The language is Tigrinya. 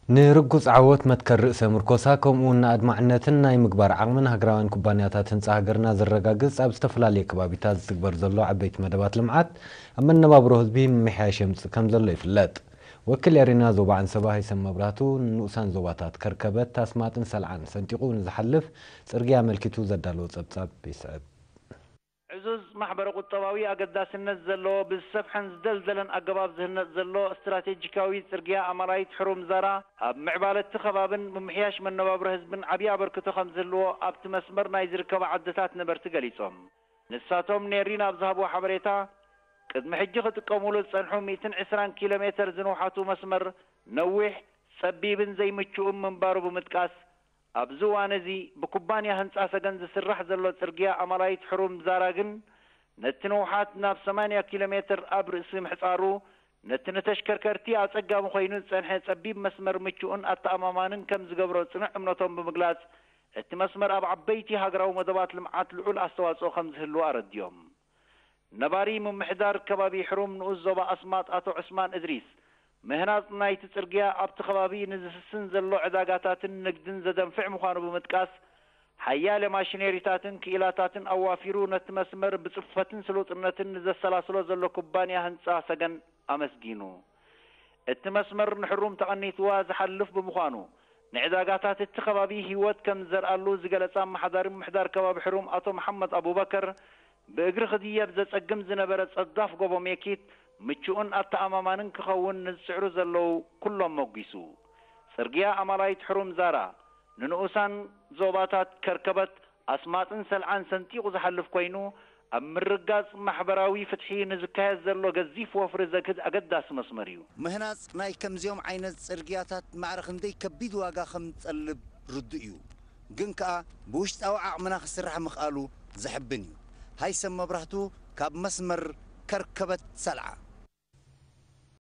ንርጉጽ ዓወት መትከል ርእሰ ምርኮሳ፣ ከምኡ እውን ንኣድማዕነትን ናይ ምግባር ዓቕምን ሃገራውያን ኩባንያታት ህንጻ ሃገርና ዘረጋግጽ ኣብ ዝተፈላለየ ከባቢታት ዝትግበር ዘሎ ዓበይቲ መደባት ልምዓት፣ ኣብ መነባብሮ ህዝቢ ምምሕያሽ የምጽእ ከም ዘሎ ይፍለጥ። ወኪል ኤሪና ዞባ ዓንሰባ ሃይሰም መብራህቱ፣ ንንኡሳን ዞባታት ከርከበት፣ ኣስማጥን ሰልዓን ሰንጢቑ ንዝሓልፍ ጽርግያ ኣመልኪቱ ዘዳለዎ ጸብጻብ ይስዕብ። ዕዙዝ ማሕበረ ቁጠባዊ ኣገዳስነት ዘለዎ፣ ብዝሰፍሐን ዝደልደለን ኣገባብ ዝህነጽ ዘሎ ስትራቴጂካዊ ጽርግያ ኣማራይት ሕሩም ዛራ፣ ኣብ ምዕባለ እቲ ከባብን ምምሕያሽ መነባብሮ ህዝብን ዓብዪ ኣበርክቶ ከም ዝህልዎ ኣብቲ መስመር ናይ ዝርከባ ዓድታት ነበርቲ ገሊጾም። ንሳቶም ኔሪን ኣብ ዝሃብዎ ሓበሬታ፣ ቅድሚ ሕጂ ክጥቀሙሉ ዝጸንሑ ሚእትን ዕስራን ኪሎ ሜተር ዝንውሓቱ መስመር ነዊሕ፣ ጸቢብን ዘይምቹእን ምንባሩ ብምጥቃስ፣ ኣብዚ እዋን እዚ ብኩባንያ ህንጻ ሰገን ዝስራሕ ዘሎ ጽርግያ ኣማራይት ሕሩም ዛራ ግን፣ ነቲ ንውሓት ናብ ሰማንያ ኪሎ ሜትር ኣብ ርእሲ ምሕጻሩ፣ ነቲ ንተሽከርከርቲ ኣጸጋሚ ኮይኑ ዝጸንሐ ጸቢብ መስመር ምቹእን ኣተኣማማንን ከም ዝገብሮ ጽኑዕ እምነቶም ብምግላጽ፣ እቲ መስመር ኣብ ዓበይቲ ሃገራዊ መደባት ልምዓት ልዑል ኣስተዋጽኦ ከም ዝህልዎ ኣረዲኦም። ነባሪ ምምሕዳር ከባቢ ሕሩም ንኡስ ዞባ ኣስማጥ ኣቶ ዑስማን እድሪስ፣ ምህናጽ ናይቲ ጽርግያ ኣብቲ ከባቢ ንዝስስን ዘሎ ዕዳጋታትን ንግድን ዘደንፍዕ ምዃኑ ብምጥቃስ፣ ሓያለ ማሽነሪታትን ክኢላታትን ኣዋፊሩ ነቲ መስመር ብጽፈትን ስሉጥነትን ንዘሰላስሎ ዘሎ ኩባንያ ህንጻ ሰገን ኣመስጊኑ። እቲ መስመር ንሕሩም ተቐኒትዋ ዝሓልፍ ብምዃኑ፣ ንዕዳጋታት እቲ ከባቢ ህይወት ከም ዝዘርኣሉ ዝገለጸ ኣመሓዳሪ ምምሕዳር ከባቢ ሕሩም ኣቶ መሓመድ ኣቡበከር፣ ብእግሪ ክድየብ ዘጸግም ዝነበረ ጸዳፍ ጎቦ ሜኪት ምቹእን ኣተኣማማንን ክኸውን ንዝጽዕሩ ዘለዉ ኩሎም መጒሱ። ጽርግያ ኣማራይት ሕሩም ዛራ ንንኡሳን ዞባታት ከርከበት፣ ኣስማጥን ሰልዓን ሰንጢቑ ዝሓልፍ ኮይኑ፣ ኣብ ምርጋጽ ማሕበራዊ ፍትሒ ንዝካየድ ዘሎ ገዚፍ ወፍሪ ዘግህድ ኣገዳሲ መስመር እዩ። ምህናጽ ናይ ከምዚኦም ዓይነት ጽርግያታት ማዕረ ክንደይ ከቢድ ዋጋ ከም ዝጠልብ ርዱእ እዩ። ግን ከኣ ብውሽጣዊ ዓቕምና ክስራሕ ምኽኣሉ ዘሕብን እዩ። ሃይሰም መብራህቱ ካብ መስመር ከርከበት ሰልዓ።